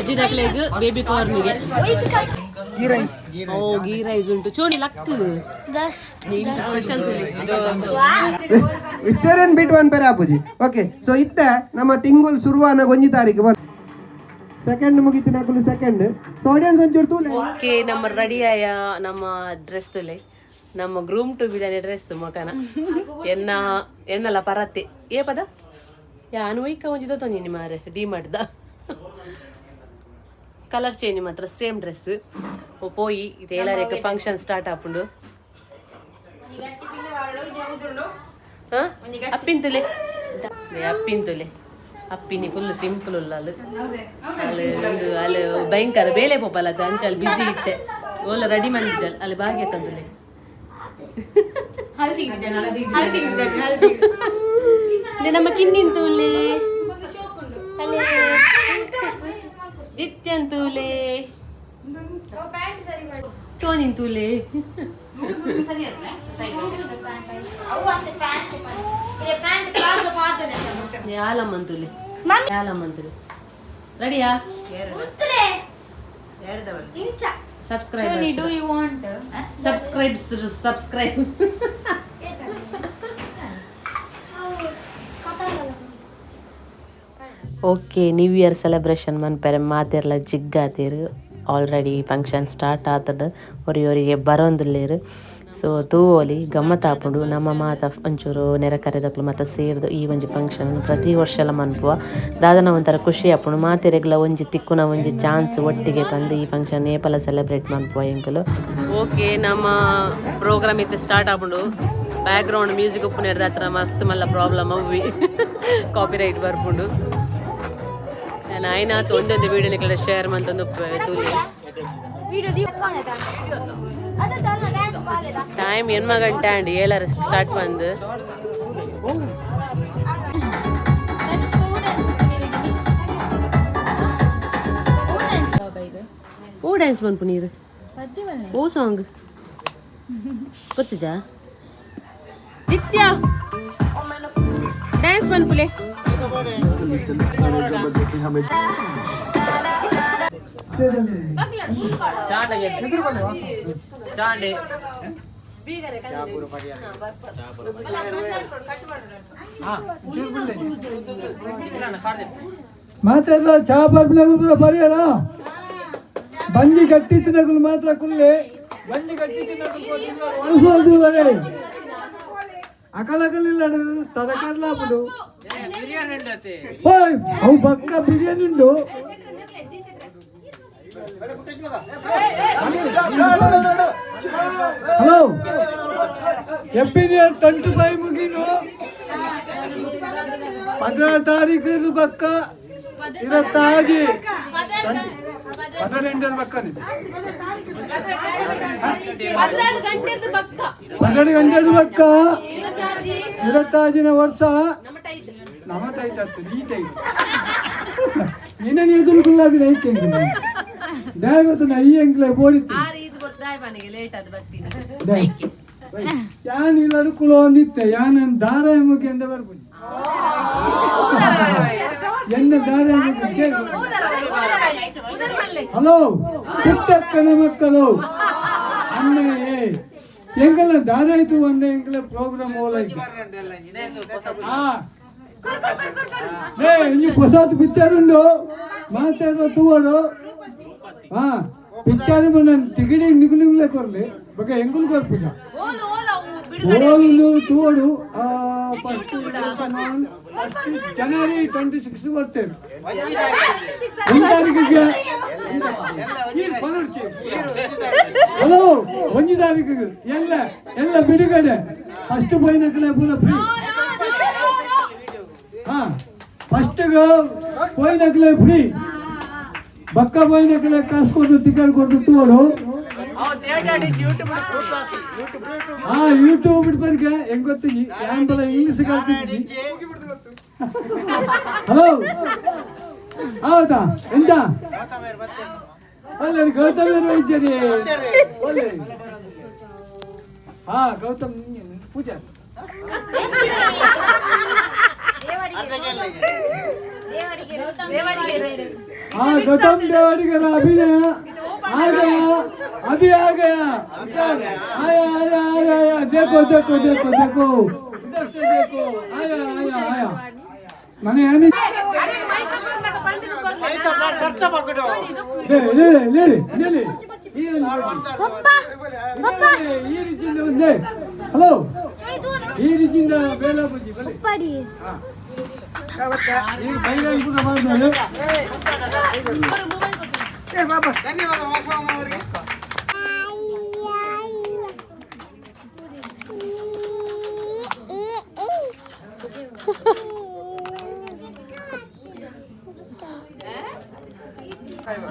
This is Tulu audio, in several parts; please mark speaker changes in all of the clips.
Speaker 1: ವೆಜ್ ದಕ್ಲೆಗ್ ಬೇಬಿ ಕಾರ್ನಿಗೆ.
Speaker 2: ಗೀ ರೈಸ್.
Speaker 1: ಓ, ಗೀ ರೈಸ್ ಉಂಟು. ಚೋನಿ ಲಕ್.
Speaker 3: ಜಸ್ಟ್.
Speaker 1: ಸ್ಪೆಷಲ್ ತುಳಿ.
Speaker 4: ವಿಶ್ವರನ್ ಬಿಟ್ ಒನ್ ಪೇರ್ ಆಪುಜಿ. ಓಕೆ, ಸೊ ಇತ್ತೆ ನಮ್ಮ ತಿಂಗುಲ್ ಸುರುವಾನ ಒಂಜಿ ತಾರೀಕು ಸೆಕೆಂಡ್ ಮುಗಿತಿನ ಅಕುಲು ಸೆಕೆಂಡ್. ಸೊ ಆಡಿಯನ್ಸ್ ಒಂಚೂರು ತೂಲೆ.
Speaker 1: ಓಕೆ, ನಮ್ಮ ರೆಡಿ ಆಯ. ನಮ್ಮ ಡ್ರೆಸ್ ತುಲೆ. ನಮ್ಮ ಗ್ರೂಮ್ ಟು ಬಿದಾನೆ ಡ್ರೆಸ್ ಮೊಕನ ಎನ್ನ ಎನ್ನಲ ಪರತ್ತೆ ಏ ಪದ ಯಾನು ಒಯ್ಕ ಒಂಜಿ ದೊತ್ತೊಂಜಿನಿ ಮಾರೆ. ಡಿ ಮಾಡ್ದ ಕಲರ್ ಚೇಂಜ್ ಮಾತ್ರ, ಸೇಮ್ ಡ್ರೆಸ್. ಪೋಯಿ ಇದು ಏಳರೇಕ ಫಂಕ್ಷನ್ ಸ್ಟಾರ್ಟ್ ಆಪುಂಡು. ಹಾ, ಅಪ್ಪಿನ ತುಲೆ, ಅಪ್ಪಿನ ತುಲೆ. ಅಪ್ಪಿನಿ ಫುಲ್ ಸಿಂಪಲ್ ಉಲ್ಲ. ಅಲ್ಲಿ ಅಲ್ಲಿ ಒಂದು ಅಲ್ಲಿ ಭಯಂಕರ ಬೇಲೆ ಪೋಪಲ್ಲ ಅದು ಅಂಚಲ್ಲಿ ಬಿಸಿ ಇತ್ತೆ. ಓಲ ರೆಡಿ ಮಂದಿಜಲ್ ಅಲ್ಲಿ ಭಾಗ್ಯ ತಂದುಲೆ. ನಮ್ಮ ಕಿನ್ನಿನ್ ತೂಲೆ, ಅಲ್ಲೇ ನಿತ್ಯನ್ ತೂಲೆ, ಚೋನಿನ್ ತೂಲೆ. ಯಾಲಮ್ಮಂತುಲೆ, ಯಾಲಮ್ಮಂತುಲೆ. ರೆಡಿಯಾ? Subscribe.
Speaker 5: Do you want?
Speaker 1: Subscribe, subscribe. Okay, new year celebration ಮನ್ಪೆರೆ ಮಾತೆರ್ಲ ಜಿಗ್ಗಾತೀರು. ಆಲ್ರೆಡಿ ಫಂಕ್ಷನ್ ಸ್ಟಾರ್ಟ್ ಆತದ. ಒರಿ ಒರಿಗೆ ಬರೋಂದುಲ್ಲೇರು. ಸೊ ತೂವೊಲಿ, ಗಮ್ಮತ್ ಆಪುಂಡು. ನಮ್ಮ ಮಾತ ಒಂಚೂರು ನೆರೆ ಕರೆದಕ್ಲು ಮಾತ ಸೇರ್ದು ಈ ಒಂಜಿ ಫಂಕ್ಷನ್ ಪ್ರತಿ ವರ್ಷಲ ಮನ್ಪುವ. ದಾದನ ಒಂಥರ ಖುಷಿ ಆಪುಂಡು. ಮಾತೆರೆಗ್ಲ ಒಂಜಿ ತಿಕ್ಕುನ ಒಂಜಿ ಚಾನ್ಸ್ ಒಟ್ಟಿಗೆ ಬಂದು ಈ ಫಂಕ್ಷನ್ ಏಪಲ ಸೆಲೆಬ್ರೇಟ್ ಮನ್ಪುವ ಎಂಕುಲು. ಓಕೆ, ನಮ್ಮ ಪ್ರೋಗ್ರಾಮ್ ಇತ್ತೆ ಸ್ಟಾರ್ಟ್ ಆಪುಂಡು. ಬ್ಯಾಕ್ ಗ್ರೌಂಡ್ ಮ್ಯೂಸಿಕ್ ಉಪ್ಪು ಹತ್ರ ಮಸ್ತ್ ಮಲ್ಲ ಪ್ರಾಬ್ಲಮ್ ಅವ್ವಿ, ಕಾಪಿರೈಟ್ ಬರ್ಪುಂಡು. ನಾನು ಆಯ್ನಾತ್ ಒಂದೊಂದು ವೀಡಿಯೋ ನಿಕಲೆ ಶೇರ್ ಮಂತೊಂದು ಉಪ್ಪುವೆ, ತೂಲಿ. ಟೈಮ್ ಎನ್ಮ ಗಂಟೆ ಆಂಡ್, ಏಳರ ಸ್ಟಾರ್ಟ್ ಬಂದು. ಓ, ಡ್ಯಾನ್ಸ್ ಮನ್ಪು ನೀರು. ಓ, ಸಾಂಗ್ ಗೊತ್ತುಜಾ? ನಿತ್ಯ, ಡ್ಯಾನ್ಸ್ ಮನ್ಪುಲೆ.
Speaker 6: ಮಾತೆಲ್ಲ ಚಾ ಪರ್ಪಿನ ಪರಿಹಾರ. ಬಂಜಿ ಗಟ್ಟಿ ತಿನ್ನಕುಲು ಮಾತ್ರ ಕುಲ್ಲೆ. ಬಂಜಿ ಗಟ್ಟಿ ತಿನ್ನಕುಲು ಒಣಸುವಂತು ಬರೇ. ಅಕಲಕಲಿಲ್ಲ ತರಕಾರ್ಲಾಪುಡು. ಓಯ್, ಅವು ಪಕ್ಕ ಬಿರಿಯಾನಿ ಉಂಡು. ಹಲೋ, ಎಪ್ಪಿನ ತಂಟು ಬಾಯಿ ಮುಗಿನು 16 ತಾರೀಕು ಬಕ್ಕ ಇರತ್ತಾಜಿ 12ರ ಬಕ್ಕ. 12 ಗಂಟೆ ಬಕ್ಕ ಇರತ್ತಾಜಿನ ವರ್ಷ ನಮ್ಮ ಟೈಟ್ ಆಗ್ತದೆ. ಈ ಟೈಟ್ ನಿನ್ನ ಎದುರು ಕುಲ್ಲಾದಿನ ಐಕೆ ಜಾಗೃತ ಈ ಎಂಕ್ಲೆ ಬೋಡಿತ್ತು.
Speaker 1: ಲೇಟ್ ಅದು ಬರ್ತೀನಿ.
Speaker 6: ಯಾನ್ ಇಲ್ಲ ಕುಲೋ ನಿತ್ತೆ ಯಾನ್ ದಾರ ಮುಗಿ ಅಂತ ಬರ್ಪುಜಿ. ಎನ್ನ ದಾರ ಮುಗಿ ಕೇಳು. ಹಲೋ, ಪುಟ್ಟಕ್ಕನ ಮಕ್ಕಳು ಅಣ್ಣ, ಏ ಎಂಗಲ ದಾರ ಆಯ್ತು ಅಣ್ಣ. ಎಂಗಲ ಪ್ರೋಗ್ರಾಮ್ ಓಲಾಯ್ತು. ಹಾ, ಏ ಇಂಜಿ ಹೊಸಾತ್ ಪಿಕ್ಚರ್ ಉಂಡು, ಮಾತಾಡುವ ತೂವಡು. ಹಾ, ಪಿಕ್ಚರ್ మన ಟಿಕೆಟ್ ನಿಗುಲು ನಿಗುಲೇ ಕೊರ್ಲಿ ಬೊಕ ಎಂಕುಲು ಕೊರ್ಪುಜ. ಓಲು ತೂವಡು. ಫಸ್ಟ್ ಫಸ್ಟ್ ಜನವರಿ 26 ಬರ್ತೇವೆ. ಒಂದು ತಾರೀಕಿಗೆ. ಹಲೋ, ಒಂದು ತಾರೀಕಿಗೆ ಎಲ್ಲ ಎಲ್ಲ ಬಿಡುಗಡೆ. ಫಸ್ಟ್ ಪೋಯಿನಕಲೆ ಪೂರ ಫ್ರೀ. ಹಾ, ಫಸ್ಟ್ ಪೋಯಿನಕಲೆ ಫ್ರೀ. ಬಕ್ಕ ಪೋಯಿನಕಲೆ ಕಾಸು ಕೊಟ್ಟು ಟಿಕೆಟ್ ಕೊಟ್ಟು ತೂವಡು. ಹಾ, ಯೂಟ್ಯೂಬ್ ಬಿಟ್ಟು ಹೆಂಗ್ ಗೊತ್ತಿಜಿ ಯಾನ್ ಬಲ ಇಂಗ್ಲಿಷ್ ಕಲ್ತಿದ್ದಿ. ಹಲೋ, ಹೌದಾ? ಎಂತ ಅಲ್ಲ, ಗೌತಮ್ ಇದ್ದೀರಿ. ಒಳ್ಳೆ. ಹಾ, ಗೌತಮ್ ಪೂಜಾ. हाँ, गौतम देवाडिगर अभिनय आ गया, अभी आ गया, आया आया आया आया। देखो देखो देखो देखो, इधर से देखो, आया आया आया। मैंने यानी ले ले ले ले ले ले। ಈ ರೀತಿಯಿಂದ ಒಂದೇ. ಹಲೋ, ಈ ರೀತಿಯಿಂದ ಬೇಲ ಬುಜ್ಜಿ ಬಲೆ ಈ ಬೈರಾಗಿ ಕೂಡ ಮಾಡ್ತಾರೆ.
Speaker 4: ಏ ಬಾಬಾ.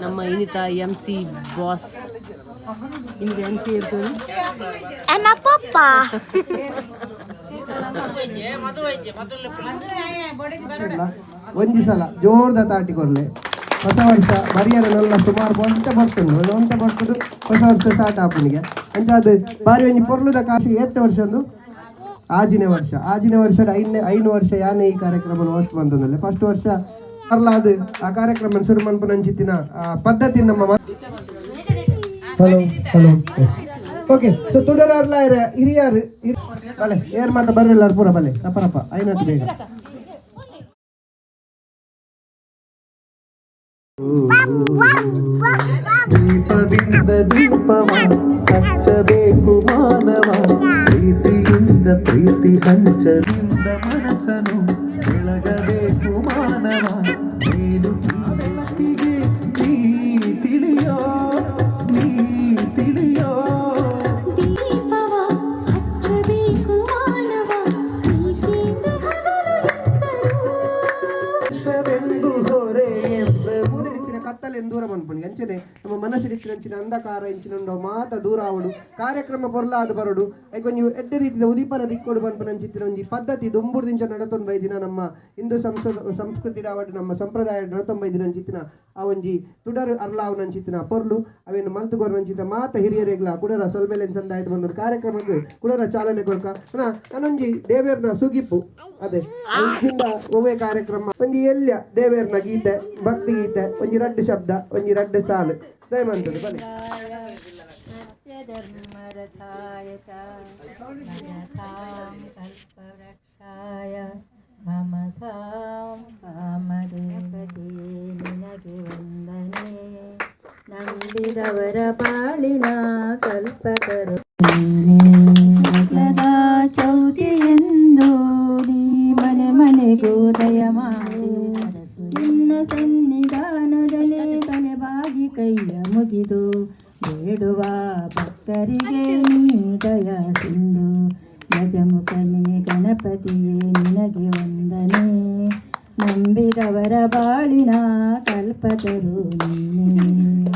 Speaker 1: ನಮ್ಮ ಇನಿತ ಎಂ ಸಿ ಬಾಸ್, ನಿಮ್ಗೆ ಎಂ ಸಿ ಇರ್ತದೆ.
Speaker 3: ಎನ್ನ ಪಪ್ಪ.
Speaker 4: ಇಲ್ಲ, ಒಂಜಿ ಸಲ ಜೋರ್ದ ತಾಟಿ ಕೊರ್ಲೆ. ಹೊಸ ವರ್ಷ ಬರಿಯರ ನಲ್ಲ ಸುಮಾರು ಒಂತೆ ಬರ್ತುಂಡು, ಒಂತೆ ಬರ್ತುಂಡು. ಹೊಸ ವರ್ಷ ಸ್ಟಾರ್ಟ್ ಆಪುನಿಗೆ ಅಂಚಾದ್ ಬಾರಿ ಒಂಜಿ ಪೊರ್ಲುದ ಕಾಶಿ. ಏತ್ತ ವರ್ಷ ಒಂದು ಆಜಿನ ವರ್ಷ, ಆಜಿನ ವರ್ಷದ ಐದನೇ ಐನು ವರ್ಷ ಯಾನೆ ಈ ಕಾರ್ಯಕ್ರಮ ಹೋಸ್ಟ್ ಬಂತಂದಲ್ಲಿ. ಫಸ್ಟ್ ವರ್ಷ ಅರ್ಲಾದ್ ಆ ಕಾರ್ಯಕ್ರಮ ಶುರು ಮನ್ಪುನಂಚಿತ್ತಿನ ಆ ಪದ್ಧತಿ ನಮ್ಮ. Hello hello, okay. ಸೊ ತುಡರ ಅರ್ಲ ಹಿರಿಯಾರು ಬಲೆ, ಏರ್ ಮಾತ ಬರ್ರೆಲ್ಲಾರು ಪೂರ ಬಲೆ. ರಪ್ಪ ರಪ್ಪ ಐನತ್ತು ಬೇಗ.
Speaker 5: ದೀಪದಿಂದ ದೀಪವ ಹಚ್ಚಬೇಕು ಮಾನವ, ಪ್ರೀತಿಯಿಂದ ಪ್ರೀತಿ ಹಂಚಲಿಂದ ಮನಸ್ಸನು ಬೆಳಗಬೇಕು ಮಾನವ. ಮೇಲು ಬೆಳಕಿಗೆ ನೀ ತಿಳಿಯೋ, ನೀ ತಿಳಿಯೋ.
Speaker 7: ದೀಪವ ಹಚ್ಚಬೇಕು ಮಾನವ, ಪ್ರೀತಿಯಿಂದ ಹಗಲು ಎಂದಳು.
Speaker 5: ವರ್ಷವೆಂದು ಹೊರೆ ಎಂದ
Speaker 4: ಊರಿಡಿತ್ತಿನ ಕತ್ತಲೆಯನ್ನು ದೂರ ಮನ್ಪುಣಿ ಅಂಚನೆ ನಮ್ಮ ಮನಸ್ಸಿಡಿತ್ತಿನ ಅಂಚಿನ ಅಂಧಕಾರ ಎಂಚಿನ ಉಂಡು ಮಾತ ದೂರ ಆವಡು, ಕಾರ್ಯಕ್ರಮ ಪೊರ್ಲಾದ ಬರಡು, ಐಕ್ ಒಂಜಿ ಎಡ್ಡೆ ರೀತಿದ ಉದೀಪನ ದಿಕ್ಕೋಡು ಪನ್ಪುನ ಅಂಚಿತ್ತಿನ ಒಂಜಿ ಪದ್ಧತಿ ದುಂಬುರ್ದಿಂಚ ನಡತೊಂದು ಬೈದಿನ ನಮ್ಮ ಹಿಂದೂ ಸಂಸ್ಕೃತಿ ಆವಡ್ ನಮ್ಮ ಸಂಪ್ರದಾಯ ನಡತೊಂದು ಬೈದಿನ ಅಂಚಿತ್ತಿನ ಆ ಒಂಜಿ ತುಡರು ಅರ್ಲಾವುನ ಅಂಚಿತ್ತಿನ ಪೊರ್ಲು ಅವೇನು ಮಲ್ತು ಕೊರ್ನ ಮಾತ ಹಿರಿಯರಿಗ್ಲ ಕುಡರ ಸೊಲ್ಮೆಲೆನ್ ಸಂದಾಯ್ತು ಬಂದ ಕಾರ್ಯಕ್ರಮಕ್ಕೆ ಕುಡರ ಚಾಲನೆ ಕೊರ್ಕ. ಅಣ್ಣ, ನಾನೊಂಜಿ ದೇವೇರ್ನ ಸುಗಿಪು ಅದೇ ಇಂದ ಒಮ್ಮೆ ಕಾರ್ಯಕ್ರಮ ಒಂಜಿ ಎಲ್ಯ ದೇವೇರ್ನ ಗೀತೆ, ಭಕ್ತಿ ಗೀತೆ, ಒಂಜಿ ರಡ್ಡು ಶಬ್ದ, ಒಂಜಿ ರಡ್ಡು ಸಾಲು ದಯಮಂತದ್ದು ಬಲೆ.
Speaker 8: ಸತ್ಯಧರ್ಮರಥಾಯ ಚ ಭಜತಾಂ ಕಲ್ಪವೃಕ್ಷಾಯ ಮಮತಾಂ ಕಾಮಧೇಪತಿಯೇ ನಿನಗೆ ವಂದನೆ, ನಂಬಿದವರ ಬಾಳಿನ ಕಲ್ಪತರು ನೀನೇ. ಚೌತಿಯೆಂದು ನೀ ಮನೆ ಮನೆಗೂ ದಯ ಮಾಡಿ, ನಿನ್ನ ಸನ್ನಿಧಾನದಲ್ಲಿ ತಲೆಬಾಗಿ ಕೈಯ ಮುಗಿದು ಬೇಡುವ ಭಕ್ತರಿಗೆ ನೀ ದಯ ಸಿಂಧು. ಗಜಮುಖನೇ ಗಣಪತಿಯೇ ನಿನಗೆ ವಂದನೆ, ನಂಬಿದವರ ಬಾಳಿನ ಕಲ್ಪತರು ನೀನೇ.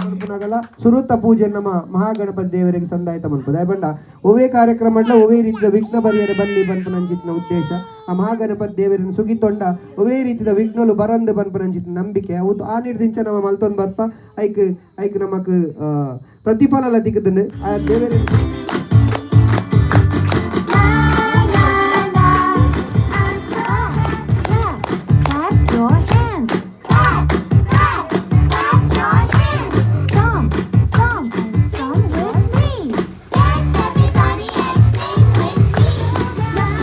Speaker 4: ಮನ್ಪುನಾಗಲ ಸುರುತ್ತ ಪೂಜೆ ನಮ್ಮ ಮಹಾಗಣಪತಿ ದೇವರಿಗೆ ಸಂದಾಯ್ತ ಮನ್ಪು. ದಯಪಂಡ ಒವೇ ಕಾರ್ಯಕ್ರಮ ಒವೇ ರೀತಿಯ ವಿಘ್ನ ಬರಿಯರೆ ಬಲ್ಲಿ ಪನ್ಪುನಂಚಿತ್ತಿನ ಉದ್ದೇಶ. ಆ ಮಹಾಗಣಪತಿ ದೇವರನ್ನು ಸುಗಿತೊಂಡ ಒವೇ ರೀತಿಯ ವಿಘ್ನಲು ಬರಂದು ಪನ್ಪುನಂಚಿತ್ತಿನ ನಂಬಿಕೆ ಅವು ಆ ನೀಡ್ದಿಂಚ ನಮ್ಮ ಮಲ್ತೊಂದು ಬರ್ಪ. ಐಕ್ ಐಕ್ ನಮಕ್ ಪ್ರತಿಫಲ ತಿಕ್ಕುದುಂಡು ಆ ದೇವರಿಗೆ.
Speaker 7: Clap your hands. Clap, clap, clap your hands. Stomp, stomp and stomp with me.
Speaker 3: Dance everybody and sing with me.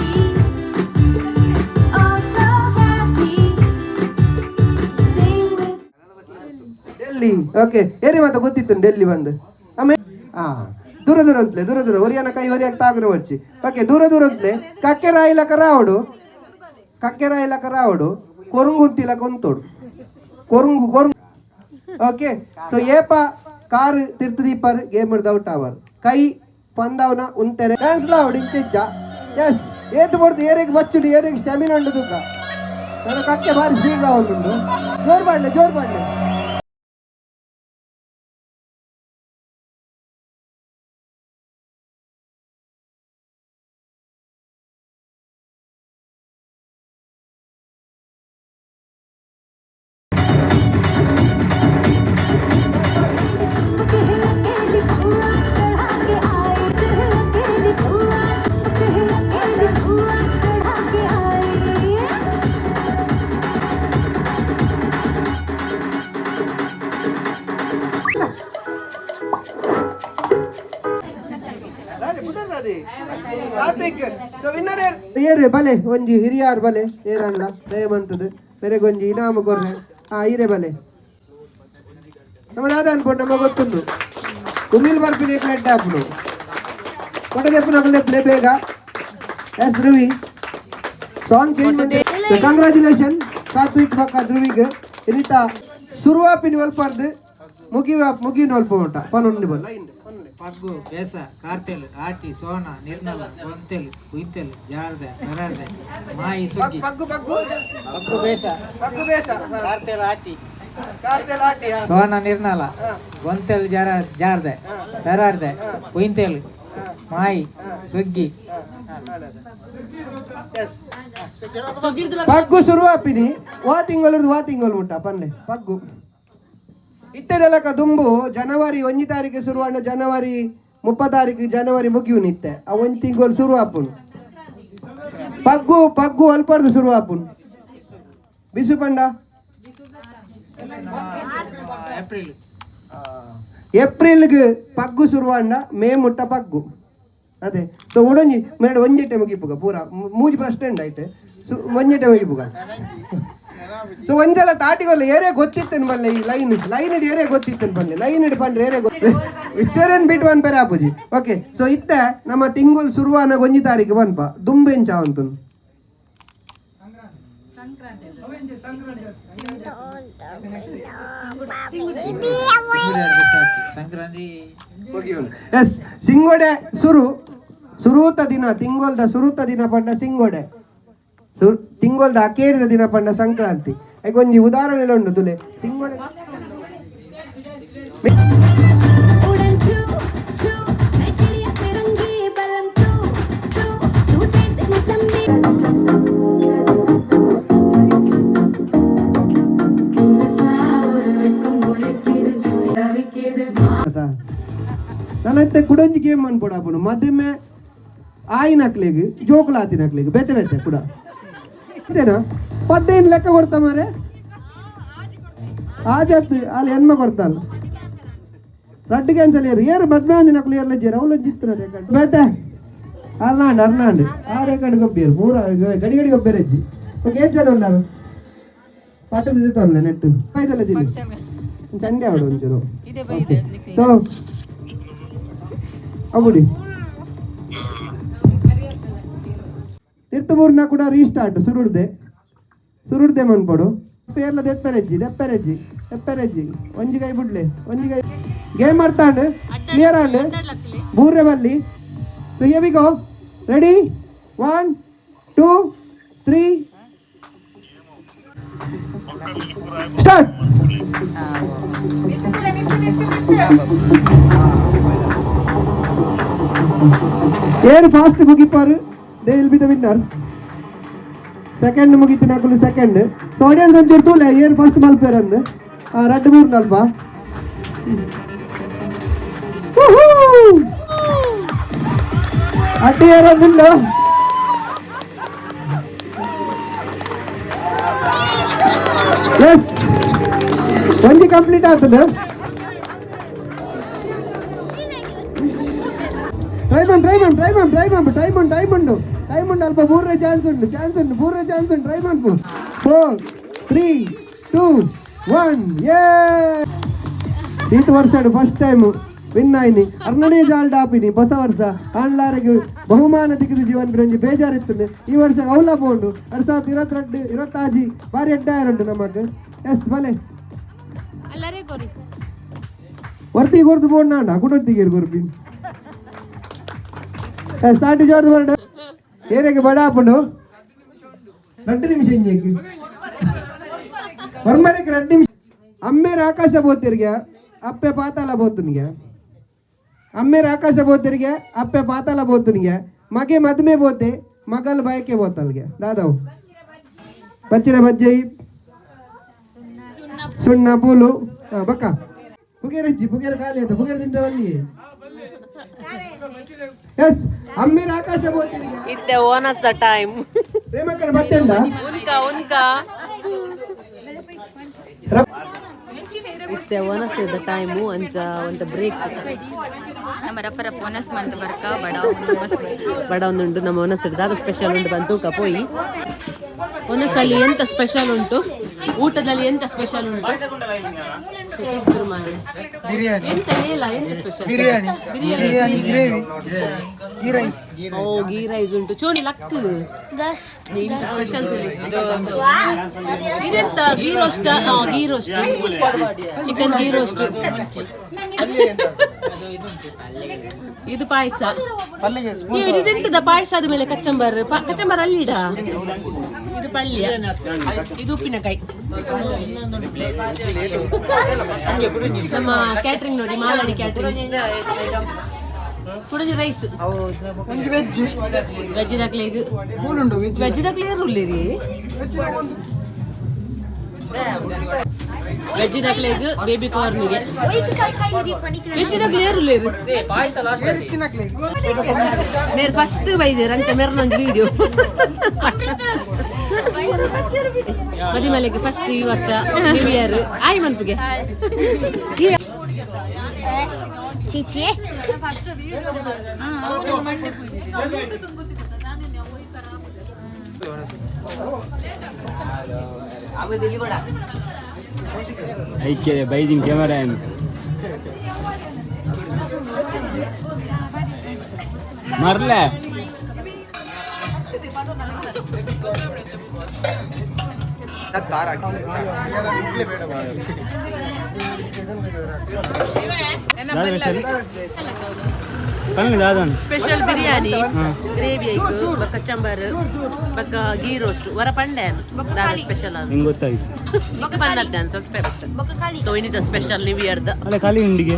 Speaker 7: Oh, so happy. Sing with
Speaker 4: Delhi, okay. ಏರಿ ಮಾತ ಗೊತ್ತಿತ್ತು ಡೆಲ್ಲಿ ಬಂದು ಆಮೇಲೆ ಆ ದೂರ ದೂರ ಅಂತಲೇ, ದೂರ ದೂರ. ಒರಿಯನ ಕೈ ಒರಿಯಾಗ ತಾಗುನ వచ్చి. ಓಕೆ, ದೂರ ದೂರ ಅಂತಲೇ. ಕಕ್ಕೆರಾಯಿಲಕ ರಾವಡು, ಕಕ್ಕೆರಾಯಿಲಕ ರಾವಡು, ಕೊರುಂಗು ತಿಲಕ ಒಂತೋಡು, ಕೊರುಂಗು ಕೊರುಂಗು. ಓಕೆ, ಸೊ ಏಪ ಕಾರ್ ತಿರ್ತು ದೀಪರ್ ಗೇಮ್ ಔಟ್ ಅವರ್. ಕೈ ಪಂದವನ ಉಂತೆರೆ ಡ್ಯಾನ್ಸ್ ಲಾವಡು ಇಂಚೆಚ್ಚ. ಎಸ್, ಏತು ಬಡ್ದು ಏರಿಗೆ ಬಚ್ಚುಡು, ಏರಿಗೆ ಸ್ಟೆಮಿನ ಉಂಡು ತೂಕ. ನನ್ನ ಕಕ್ಕೆ ಭಾರಿ ಸ್ಪೀಡ್ ರಾವೊಂದುಂಡು. ಜೋರ್ ಮಾಡ್ಲೆ, ಜೋರ್ ಮಾಡ್ಲೆ.
Speaker 7: अकेली फुआ चढ़ा के आए, अकेली फुआ, अकेली फुआ चढ़ा के आए।
Speaker 4: ಸಾತ್ವಿಕ್. ಸೊ ವಿನ್ನರ್ ಏರು ಬಲೆ ಒಂಜಿ ಹಿರಿಯಾರ್ ಬಲೆ ಏರಲ್ಲ ದಯಮಂತದ ಬೇರೆಗೊಂಜಿ ಇನಾಮ ಕೊರ್ರೆ. ಆ ಹಿರೇ ಬಲೆ ನಮ್ಮ ದಾದ ಅನ್ಕೊಂಡು ನಮ್ಮ ಗೊತ್ತುಂಡು ಕುಮಿಲ್ ಬರ್ಪಿನ ಎಡ್ಡೆ ಆಪುನು ಕೊಟ್ಟದೆಪ್ಪು ಪ್ಲೇ ಬೇಗ. ಎಸ್ ಧ್ರುವಿ ಸಾಂಗ್ ಚೇಂಜ್ ಬಂದೆ. ಸೊ ಕಂಗ್ರ್ಯಾಚುಲೇಷನ್ ಸಾತ್ವಿಕ್ ಬಕ್ಕ ಧ್ರುವಿಗ್. ಇನಿತ ಸುರುವಾಪಿನ ಒಲ್ಪರ್ದು ಮುಗಿವ ಮುಗಿನ ಒಲ್ಪ ಉಂಟ ಪನೊಂದು ಬಲ್ಲ.
Speaker 9: ಪಗ್ಗು ಬೇಸ ಕಾರ್ತೆಲ್ ಆಟಿ ಸೋನ ನಿರ್ಮಲ ಗೊಂತೆಲ್ ಕುಂತೆಲ್ ಜಾರ್ದೆ ಬೆರಾರ್ದೆ ಮಾಯಿ ಸುಗ್ಗಿ.
Speaker 4: ಪಗ್ಗು ಪಗ್ಗು
Speaker 9: ಪಗ್ಗು ಬೇಸ
Speaker 4: ಪಗ್ಗು ಬೇಸ
Speaker 9: ಕಾರ್ತೆಲ್ ಆಟಿ
Speaker 4: ಕಾರ್ತೆಲ್ ಆಟಿ
Speaker 9: ಸೋನ ನಿರ್ಮಲ ಗೊಂತೆಲ್ ಜಾರ್ದೆ ಬೆರಾರ್ದೆ ಕುಂತೆಲ್ ಮಾಯಿ ಸುಗ್ಗಿ.
Speaker 4: ಪಗ್ಗು ಸುರುವಾಪಿನಿ ವಾ ತಿಂಗಳು ವಾ ತಿಂಗಳು ಮುಟ್ಟ ಪನ್ಲೆ ಪಗ್ಗು ಇತ್ತೆದಲಕ ದುಂಬು ಜನವರಿ 1 ತಾರೀಕು ಶುರುವಾಣ ಜನವರಿ 30 ತಾರೀಕು ಜನವರಿ ಮುಗಿಯುನು ಇತ್ತೆ ಆ 1 ತಿಂಗಳು ಶುರು ಆಪುನು ಪಗ್ಗು ಪಗ್ಗು ಅಲ್ಪರ್ದು ಶುರು ಆಪುನು. ಬಿಸು ಪಂಡ
Speaker 9: ಏಪ್ರಿಲ್
Speaker 4: ಏಪ್ರಿಲ್ಗೆ ಪಗ್ಗು ಶುರುವಾಂಡ ಮೇ ಮುಟ್ಟ ಪಗ್ಗು ಅದೇ. ಸೊ ಉಡೊಂಜಿ ಮೇಡ ಒಂಜೆಟ್ಟೆ ಮುಗಿಪುಗ ಪೂರ ಮೂಜಿ ಪ್ರಶ್ನೆ ಉಂಡು ಐಟ್ ಸೊ ಒಂಜೆಟ್ಟೆ ಮುಗಿಪುಗ. ಸೊ ಒಂಜಲ ತಾಟಿಗೊಲ್ಲ ಏರೇ ಗೊತ್ತಿತ್ತೇನು ಬಲ್ಲೆ ಈ ಲೈನ್ ಲೈನ್ ಇಡ್ ಏರೇ ಗೊತ್ತಿತ್ತೇನು ಬಲ್ಲೆ ಲೈನ್ ಇಡ್ ಪಂಡ್ರೆ ಏರೇ ಗೊತ್ತ ವಿಶ್ವರೇನ್ ಬಿಟ್ ಒನ್ ಪೇರೆ ಆಪುಜಿ. ಓಕೆ ಸೊ ಇತ್ತೆ ನಮ್ಮ ತಿಂಗಳು ಶುರುವಾನ 1 ತಾರೀಕು ಪನ್ಪ ದುಂಬೆಂಚ ಅಂತುನು
Speaker 9: ಸಂಕ್ರಾಂತಿ.
Speaker 4: ಎಸ್ ಸಿಂಗೋಡೆ ಸುರು ಸುರೂತ ದಿನ ತಿಂಗೊಲ್ದ ಸುರೂತ ದಿನ ಪಂಡ ಸಿಂಗೋಡೆ ತಿಂಗೊಲ್ದ ಅಕೇರಿದ ದಿನ ಪಂಡ ಸಂಕ್ರಾಂತಿ. ಒಂಜಿ ಉದಾಹರಣೆ ಉಂಡು ತುಲೆ ಸಿಂಗೋಡೆ. ನನ್ನ ಕುಡೊಂಜಿ ಗೇಮ್ ಅನ್ಪೊಡಾಪುನು ಮದುಮೆ ಆಯಿನಕ್ಲೆಗ್ ಜೋಕುಲಾತಿನಕ್ಲೆಗ್ ಬೇತೆ ಬೇತೆ ಕೂಡ ಇದೇನಾ 15 ಲೆಕ್ಕ ಕೊಡ್ತಾ ಮಾರೆ ಆಜಾತ್ ಅಲ್ಲಿ ಎನ್ಮ ಕೊಡ್ತಾಲ ರಡ್ಡು ಕ್ಯಾನ್ಸಲ್ ಏರು ಏರು ಮದ್ವೆ ಒಂದಿನಕ್ಲು ಏರ್ಲ ಜೇರು ಅವಳು ಜಿತ್ತನ ಬೇತೆ ಅರ್ನಾಂಡ್ ಅರ್ನಾಂಡ್ ಆರೆ ಕಡೆ ಗೊಬ್ಬಿಯರು ಪೂರ ಗಡಿ ಗಡಿ ಗೊಬ್ಬೇರು ಅಜ್ಜಿ. ಓಕೆ ಏನ್ ಜನ ಉಲ್ಲಾರು ಪಟ್ಟದ ತೊಂದರೆ ನೆಟ್ಟು ಆಯ್ತಲ್ಲ ಜಿಲ್ಲಿ ಚಂಡೆ ಆಡು ಒಂಚೂರು. ಓಕೆ ಸೊ ಅಗುಡಿ ತೀರ್ಥಪೂರ್ಣ ಕೂಡ ರೀಸ್ಟಾರ್ಟ್ ಸುರುಡ್ದೆ ಸುರುಡ್ದೆ ಮನ್ಪೊಡು ಪೇರ್ಲ ದೆಪ್ಪೆರೆಜ್ಜಿ ದೆಪ್ಪೆರೆಜ್ಜಿ ದೆಪ್ಪೆರೆಜ್ಜಿ ಒಂಜಿ ಕೈ ಬುಡ್ಲೆ ಒಂಜಿ ಕೈ ಗೇಮ್ ಆಡ್ತಾಂಡ್ ಕ್ಲಿಯರ್ ಆಂಡ್ ಬೂರ್ರೆ ಬಲ್ಲಿ. So here we go, ready 1 2 3 start. ಏರು ಫಾಸ್ಟ್ ಮುಗಿಪಾರು they will be the winners. Second ಮುಗಿತಿನಕುಲು second. So audience ಒಂಚೂರು ತೂಲೆ ಏರು ಫಸ್ಟ್ ಮಲ್ಪೇರ್ ಅಂದ್ ರಡ್ಡು ಮೂರು ನಲ್ಪ. ಅಡ್ಡಿ ಏರೊಂದುಂಡು. ಎಸ್ ಒಂಜಿ ಕಂಪ್ಲೀಟ್ ಆಗ್ತದೆ. ಟ್ರೈ ಮಾಡು ಟ್ರೈ ಮಾಡು ಟ್ರೈ ಮಾಡು ಟ್ರೈ ಮಾಡು ಟೈಮ್ ಉಂಟು ಟೈಮ್ ಉಂಟು ಟೈಮ್ ಉಂಟು ಅಲ್ಪ ಬೂರ್ರೆ ಚಾನ್ಸ್ ಉಂಟು ಚಾನ್ಸ್ ಉಂಟು ಬೂರ್ರೆ ಚಾನ್ಸ್ ಉಂಟು ಟ್ರೈ ಮಾಡ್ಪು. 4 3 2 1 ಯೇ ಈತ ವರ್ಷ ಫಸ್ಟ್ ಟೈಮ್ ವಿನ್ ಆಯ್ನಿ ಅರ್ನನೇ ಜಾಲ್ಡ್ ಆಪಿನಿ ಹೊಸ ವರ್ಷ ಆಂಡ್ಲಾರಿಗೆ ಬಹುಮಾನ ತಿಕ್ಕಿದ ಜೀವನ ಬಿರಂಜಿ ಬೇಜಾರಿತ್ತಂದೆ ಈ ವರ್ಷ ಅವಲ ಪೋಂಡು 2022 25 ಬಾರಿ ಎಡ್ಡ ಉಂಟು ನಮಕ್. ಎಸ್ ಬಲೆ ವರ್ತಿ ಕೊರ್ದು ಬೋಂಡ ಕುಟೊತ್ತಿಗೆ ಕೊರ್ಪಿ ಸಾಟಿ ಜೋರ್ದು ಬರಡು ಏರಿಗೆ ಬಡ ಆಪುಂಡು 2 ನಿಮಿಷ ಇಂಜೆಕ್ ವರ್ಮರಿಗೆ 2 ನಿಮಿಷ. ಅಮ್ಮೇರ ಆಕಾಶ ಬೋತಿರಿಗೆ ಅಪ್ಪೆ ಪಾತಾಳ ಬೋತುನಿಗೆ ಅಮ್ಮೇರ ಆಕಾಶ ಬೋತಿರಿಗೆ ಅಪ್ಪೆ ಪಾತಾಳ ಬೋತುನಿಗೆ ಮಗೆ ಮದ್ಮೆ ಬೋತೆ ಮಗಲ್ ಬಯಕೆ ಬೋತಲ್ಗೆ ದಾದವು ಬಚ್ಚಿರ ಬಜ್ಜೈ ಸುಣ್ಣ ಪೂಲು ಬಕ್ಕ ಪುಗೇರಜ್ಜಿ ಪುಗೇರ ಖಾಲಿ ಅಂತ ಪುಗೇರ ತಿಂದ್ರೆ ಬಲ್ಲಿ. ಎಸ್ ಅಮ್ಮೇರ ಆಕಾಶ ಬೋತಿರಿಗೆ
Speaker 1: ಇತ್ತೆ ಓನಸ್ the time
Speaker 4: ಪ್ರೇಮಕ್ಕನ ಬಟ್ಟೆಂಡ
Speaker 1: ಉನ್ಕ ಉನ್ಕ ಇತ್ತೆ ಓನಸ್ the time ಅಂಚ ಒಂತ ಬ್ರೇಕ್.
Speaker 10: ನಮ್ಮ ರಪ್ಪರ ಪೋನಸ್ ಮಂತ್ ಬರ್ಕ ಬಡ ಮಸ್ತ್.
Speaker 1: ಬಡ ಉಂಟು ನಮ್ಮ ಒನಸ್ ದಾದ ಸ್ಪೆಷಲ್ ಉಂಟು ಬಂದು ತೂಕ ಪೋಯಿ. ಒನಸಲ್ಲಿ ಎಂತ ಸ್ಪೆಷಲ್ ಉಂಟು, ಊಟದಲ್ಲಿ ಎಂತ ಸ್ಪೆಷಲ್ ಉಂಟು?
Speaker 2: ಬಿರಿಯಾನಿ.
Speaker 1: ಎಂತ ಹೇಳ, ಎಂತ special?
Speaker 2: Biryani, biryani gravy, ghee rice.
Speaker 1: ಓ ಗೀ ರೈಸ್ ಉಂಟು. ಚೋನಿ ಲಕ್ ಇಂತ ಸ್ಪೆಷಲ್ ತುಳಿ. ಇದೆಂತ ghee roast? Ghee roast, chicken ghee roast. ಇದು ಪಾಯಸ. ಇದೆಂತದ ಪಾಯಸ? ಆದ ಮೇಲೆ ಕಚ್ಚಂಬರ್, ಕಚ್ಚಂಬರ್ ಅಲ್ಲಿಡ. ಇದು ಪಳ್ಳಿಯ, ಇದು ಉಪ್ಪಿನಕಾಯಿ. ನಮ್ಮ ಕ್ಯಾಟ್ರಿಂಗ್ ನೋಡಿ, ಮಾಲಾಡಿ ಕ್ಯಾಟ್ರಿಂಗ್. ಕುಡಜಿ ರೈಸ್,
Speaker 2: ವೆಜ್.
Speaker 1: ವೆಜ್ ದಾಕ್ಲೆಗ್
Speaker 2: ಉಂಟು ವೆಜ್.
Speaker 1: ವೆಜ್ ದಾಕ್ಲೆ ಉಳ್ಳಿರಿ. ವೆಜ್ ದಾಕ್ಲೆಗ್ ಬೇಬಿ ಕಾರ್ನಿಗೆ. ವೆಜ್ ದಾಕ್ಲೆ ಉಳ್ಳೇರು ಮೇರ್ ಫಸ್ಟ್ ಬೈದೇರು ಅಂಚ ಮೆರ್ನೊಂದು ವಿಡಿಯೋ. ಮದಿಮಲೆಗೆ ಫಸ್ಟ್ ಈ ವರ್ಷ ನ್ಯೂ ಇಯರ್ ಆಯ್ ಮನ್ಪಿಗೆ.
Speaker 3: ಚೀಚಿ.
Speaker 6: ಐಕ್ಯ ಬೈದಿನ ಕ್ಯಾಮರಾ ಮರ್ಲೆ.
Speaker 1: ಸ್ಪೆಷಲ್ ಬಿರಿಯಾನಿ ಗ್ರೇವಿ ಆಯ್ತು, ಬೊಕ್ಕ ಚಂಬರ್, ಬೊಕ್ಕ ಗೀ ರೋಸ್ಟ್. ವರ ಪಂಡೆ ಸ್ಪೆಷಲ್.
Speaker 6: ನಿಂಗೆ ಗೊತ್ತಾಯ್ತು.
Speaker 1: ಪನ್ನದ್ದಾನ್ ಸಬ್ಸ್ಕ್ರೈಬ್. ಸೊ ಇನ್ನಿದ ಸ್ಪೆಷಲ್ ನ್ಯೂ ಇಯರ್ the.
Speaker 6: ಅಲ್ಲ ಖಾಲಿ ಉಂಡಿಗೆ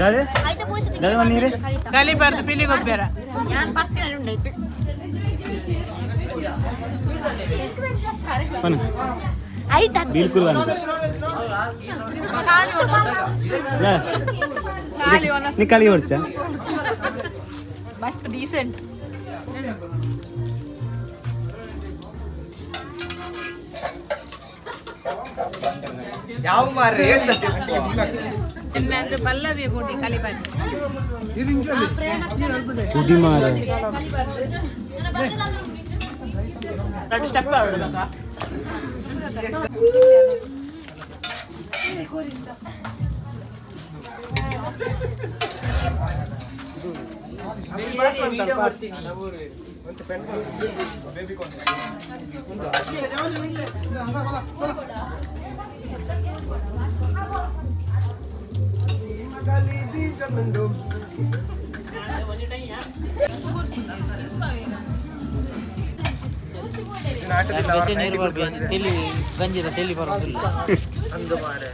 Speaker 6: ದಾದೆ ದಾದೆ ನೀರೇ
Speaker 10: ಕಲಿ ಬರ್ದು ಪಿಲಿ ಗೊಬ್ಬರ.
Speaker 6: ಪನ ಬಿಲ್ಕುಲ್ ಬನ್ನ ನೀ ಖಾಲಿ ಹೊಡ್ಚಾ.
Speaker 10: ಮಸ್ತ್ ಡೀಸೆಂಟ್.
Speaker 2: ಯಾವ ಮಾರ್ರೆ?
Speaker 10: ಇನ್ನೊಂದು ಪಲ್ಲವಿ ಬೂಟಿ ಕಲಿಬಾರಿ.
Speaker 6: ಪುಡಿ ಮಾರ.
Speaker 1: ಎರಡು ಸ್ಟೆಪ್ ಆಡೋದು.
Speaker 9: ತೆಲಿ ಗಂಜಿದ ತೆಲಿ ಬರೋದಿಲ್ಲ.
Speaker 2: ಅಂದು ಮಾರೆ.